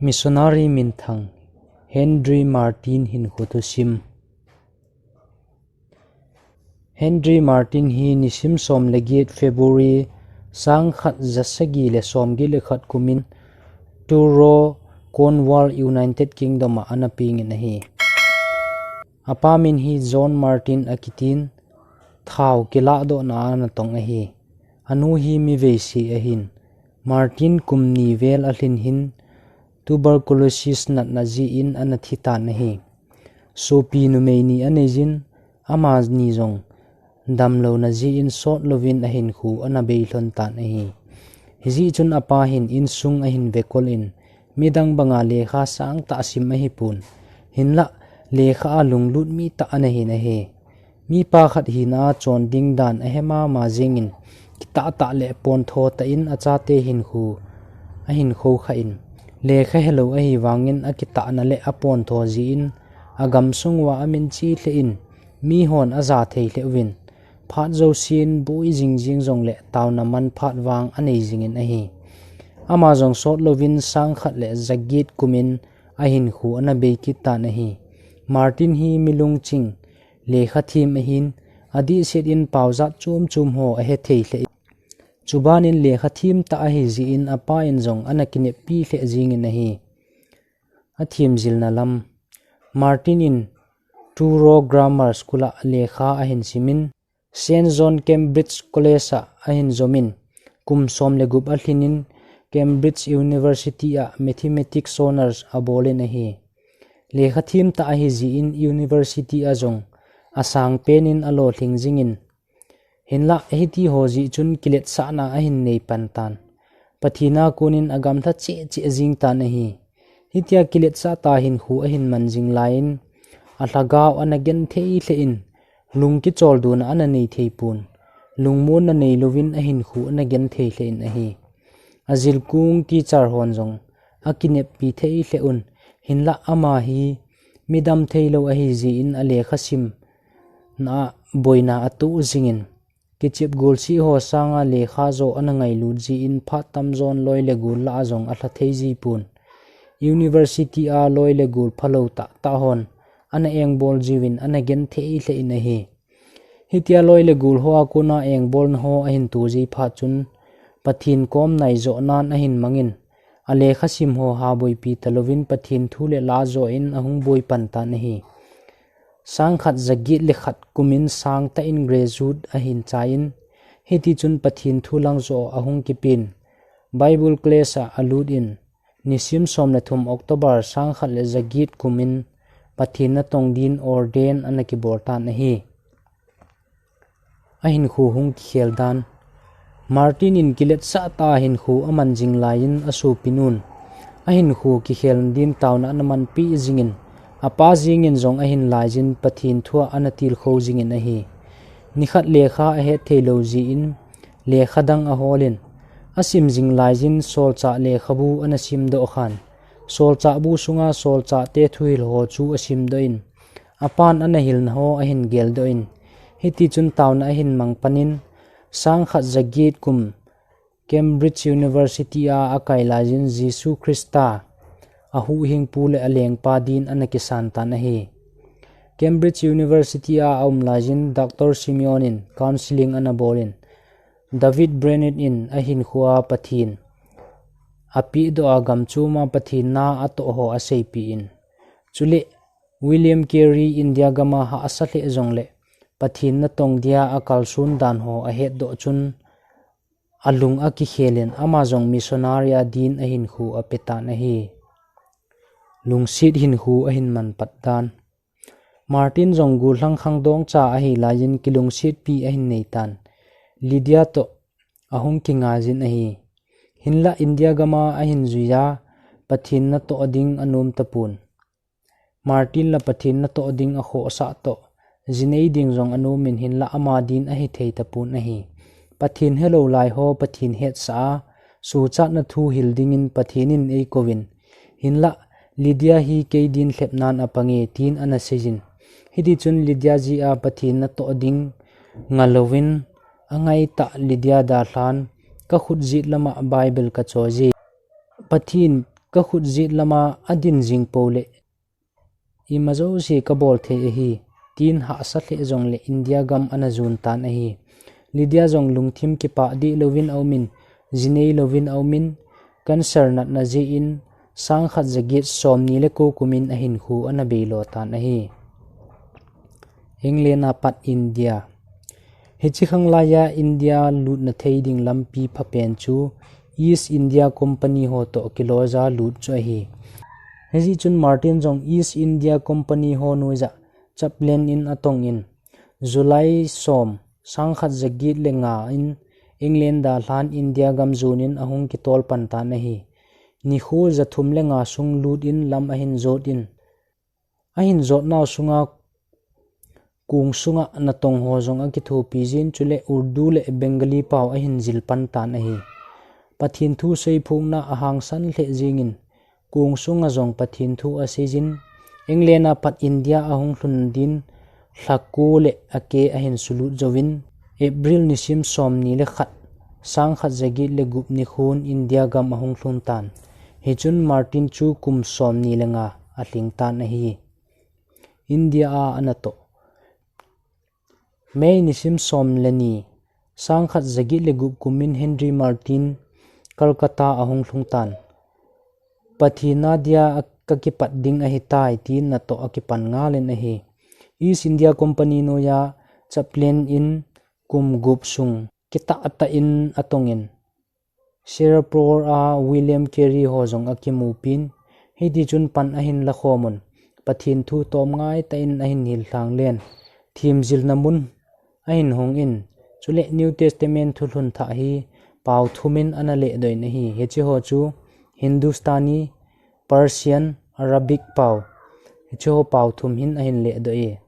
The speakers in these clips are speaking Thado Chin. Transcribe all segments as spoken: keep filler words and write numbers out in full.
Missionary minthang Henry Martyn hinkho thusim. Henry Martyn hi nisim som le get February sangkhat jasagi le somget le khat kumin Truro, Cornwall, United Kingdom a ana pengin ahi. Apa min hi John Martyn akitin, thao kilahdohna a ana tong ahi. Anu hi mi veise ahin, Martyn kum ni vel alhin hin tuberculosis natna jeh in ana thitan ahi. Sopi numei ni aneijin, amani jong damlouna jeh in sotlouvin ahinkho ana beilhon tan ahi. Hijeh chun apa hin insung ahin vekol in, midang banga lekha sangtah asim ahipon, hinlah lekha a lunglut mi tah ana hin ahi. Mipa khat hina a chon ding dan ahe mama jengin, kitah tah le pontho tah in achate hinkho ahin khoukhah in, lekha helou ahivangin akitahna le apontho jeh in, agamsung uva amin che lheh in, mihon aja thei lheh uvin, phat jousen boi jingjing jongle taona manphat vang anei jingin ahi. Ama jong sotlouvin sangkhat le jaget kumin ahinkho ana beikit tan ahi. Martyn hi mi lungching, lekha them ahin, adehset in paojat chom chom ho ahe thei lheh in, chubanin lekha them tah ahijeh in apa in jong ana kineppi lheh jingin ahi. Athem jilna lam. Martyn in Truro Grammar School a lekha ahin simin, Saint John Cambridge College a ahin jomin, kum som le gup alhinin Cambridge University a Mathematics Honours abolin ahi. Lekha them tah ahijeh in University a jong asangpen in alolhing jingin, hinlah hitiho jeh chun kiletsahna ahin neipan tan. Pathen a konin agamlha cheh cheh jing tan ahi. Hitia kiletsah tah hinkho ahin man jing laiyin, alhagao ana genthei lheh in, lungkicholdona ana nei theipon, lungmonna neilouvin ahinkho ana genthei lheh in ahi. Ajilkung teacher hon jong akineppi thei lheh un, hinlah ama hi midam theilou ahijeh in alekha simna a boina atoh jingin, kichep golseh ho sanga lekha joh ana ngailut jeh in phat tamjon loi le gol lah a jong alha thei jipon. University a loi le gol phalou tahtah hon ana engbol jiuvin ana genthei lheh in ahi. Hitia loi le gol hoa kona engbolna ho ahin toh jeh phat chun, Pathen kom naijohnan ahin mangin, alekha sim ho ha boipi talouvin Pathen thu le la joh in ahung boipan tan ahi. Sangkhat jaget le khat kumin sangtah in graduate ahin chaiyin, hitichun Pathen thu lang joh ahung kipen, Bible class a alut in, nisim som le thum October sangkhat le jaget kumin Pathen natong din ordain ana kibol tan ahi. Ahinkho hung kikhel dan. Martyn in kiletsah tah hinkho aman jing laiyin asopinun ahinkho kikhel din taona ana manpeh jingin, apa jengin jong ahin laiyin Pathen thua ana tilkhou jingin ahi. Nikhat lekha ahet theilou jeh in, lekha dang aholin, asim jing laiyin solchah lekhabu ana simdoh khan, solchahbu sunga solchahte thuhil ho chu asimdoh in, apan ana hilna ho ahin geldoh in, hitichun taona ahin mangpanin, sangkhat jaget kum Cambridge University a akai laiyin Jesu Christa ahuhhingpu le alengpa din ana kisan tan ahi. Cambridge University a aum laiyin Doctor Simeon in counselling ana bolin, David Brainerd in ahinkhoa Pathen apehdoh a gamchom a Pathen na atoh ho aseipeh in, chule William Carey India gama hahsa lheh jongle Pathen natong dia akalson dan ho ahetdoh chun, alung akikhelin ama jong missionary a din ahinkho apetan ahi. Lungset hinkho ahin manpat dan. Martyn jong gollhang khangdong cha ahi laiyin kilungsetpi ahin neitan. Lydia toh ahung kingaiyin ahi. Hinlah India gama ahin juiya, Pathen natoh ding anom tapon. Martyn la Pathen natoh ding akhohsah toh, jinei ding jong anomin hinlah ama din ahithei tapon ahi. Pathen helou laiho Pathen hetsah a, sochatna thu hil dingin Pathen in eikouvin, hinlah Lydia hi kei din lhepnan apange tin ana seiyin. Hitichun Lydia jeh a Pathen natoh ding ngalouvin, angaitah Lydia dalhan, kakhut jet lama Bible kachoiye. Pathen Ka khut jet lama adin jing pou le, ima jouse ka bol thei ahi, tin hahsa lheh jongle India gam ana jon tan ahi. Lydia jong lungthim kipah deh louvin aumin, jinei louvin aumin, cancer natna jeh in, sangkhat jaget somni le ko kumin ahinkho ana beilo tan ahi. England a pat India. Hiche khang laiya India lutna thei ding lampi phapen chu East India Company ho toh kiloija lut chu ahi. Hijeh chun Martin jong East India Company ho noija chaplain in atongin, July som, sangkhat jaget le nga in England dalhan India gam jonin ahung kitol pan tan ahi. Nikho jathum le nga sung lut in lam ahin jot in, ahin jotnau sunga kong sunga natong ho jong akithopi jin, chule Urdu le Bengali pao ahin jil pan tan ahi. Pathen thu seiphongna ahangsan lheh jingin, kong sunga jong Pathen thu aseijin, England a pat India ahung lhun din, lha ko le ake ahin sulut jouvin, April nisim somni le khat, sangkhat jaget le gup nikhon India gam ahung lhung tan. Hichun Martin chu kum somni le nga alhing tan ahi. India a anatoh. May nisim som le ni, sangkhat jaget le gup kumin Henry Martin Calcutta ahung lhung tan. Pathen a dia a kakipat ding ahitai, tin natoh akipan ngalin ahi. East India Company noiya chaplain in kum gup sung kitah tah in atongin, Serampore a William Carey ho jong akimupin, hitichun pan ahin lakhomun, Pathen thu tomngai tah in ahin hillhang len, themjilna mun ahin hongin, chule New Testament thulhun thah hi pao thumin ana lehdoh in ahi. Hiche ho chu Hindustani, Persian, Arabic pao, hiche ho pao thum hin ahin lehdoh e.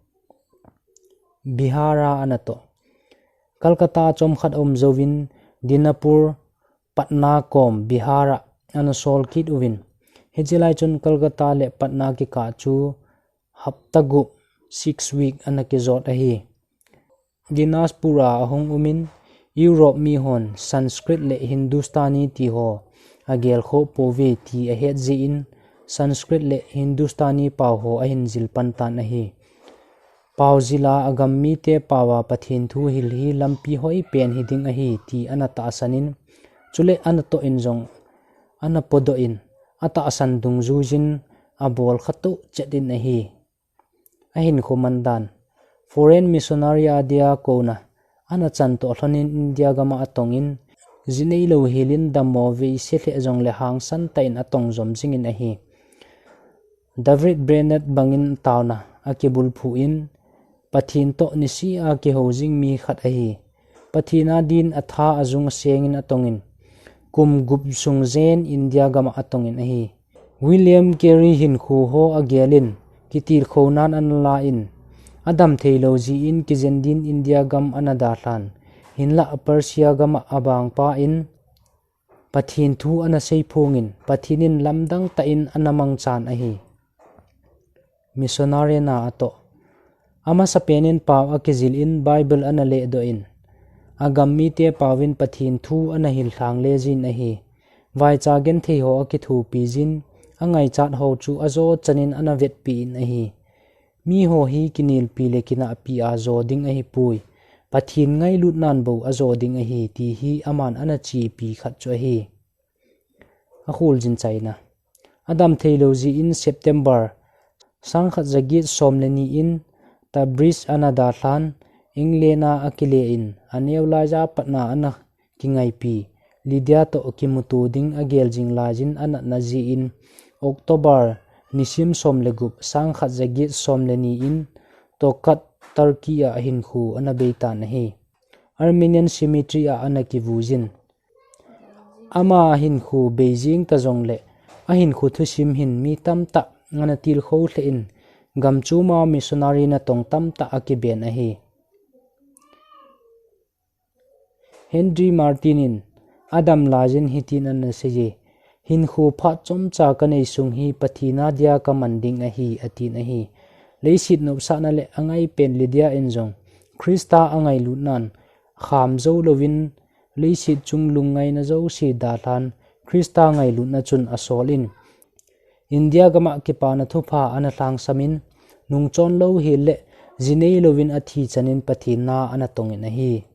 Bihar a anatoh. Calcutta chomkhat aum jouvin Dinapur, Patna kom Bihar a ana sol kit uvin. Hiche lai chun Calcutta le Patna kikah chu hapta gup, six week, ana kijot ahi. Dinapur a ahung umin, Europe mihon Sanskrit le Hindustani tiho agel khoh pouve ti ahet jeh in, Sanskrit le Hindustani pao ho ahin jil pan tan ahi. Pao jila agam mite paova Pathen thu hil hi lampi hoipen hiding ahi ti ana tahsan in, chule anatoh in jong ana podoh in, atahsan dungjuijin abol khatoh chet in ahi. Ahinkho mandan. Foreign missionary a dia kouna ana chan toh lhonin India gama atongin, jinei lou hilin dammo veise lheh jongle hangsan tah in atong jom jingin ahi. David Brainerd bangin taona akibulphu in, Pathen toh nisea kihou jing mi khat ahi. Pathen a din atha ajung asengin atongin, kum gup sung jen India gama atongin ahi. William Carey hinkho ho agelin, kitilkhounan ana lan, adam theilou jeh in kijen din India gam ana dalhan, hinlah Persia gama abangpa in Pathen thu ana seiphongin, Pathen in lamdang tah in ana mangchan ahi. Missionary na atoh. Amasapen in pao akijil in Bible ana lehdoh in, agam mite paovin Pathen thu ana hillhang le jin ahi. Vaicha genthei ho akithopi jin, angaichat ho chu ajo chanin ana vetpi in ahi. Miho hi kinelpi le kinahpi a jo ding ahipoi, Pathen ngailutnan bou ajo ding ahi ti hi aman ana chepi khat chu ahi. Akholjin chaina. Adam theilou jeh in September sangkhat jaget som le ni in Tabriz ana dalhan, England a akile in, aneo laija Patna ana kingaipi, Lydia toh kimuto ding agel jing laijin anatna jeh in, October nisim som le gup, sangkhat jaget som le ni in Tokat, Turkey a ahinkho ana beitan ahi. Armenian cemetery a ana kivuijin. Ama hinkho beijing ta jongle, ahinkho thusim hin mi tamtah ana tilkhou lheh in, gamchoma missionary natong tamtah akiben ahi. Henry Martin in adam laijin hitin ana seiye, hinkho phat chomcha kanei sung hi Pathen a dia kaman ding ahi, atin ahi. Leiset nopsahna le angaipen Lydia in jong Christa angailutnan kham jou louvin, leiset chung lungngaina jouse dalhan, Christa ngailutna chun asol in, India gam a kipana thupha ana lhangsamin, nungchon louhel le ji neilouvin athi chanin Pathen na ana tongin ahi.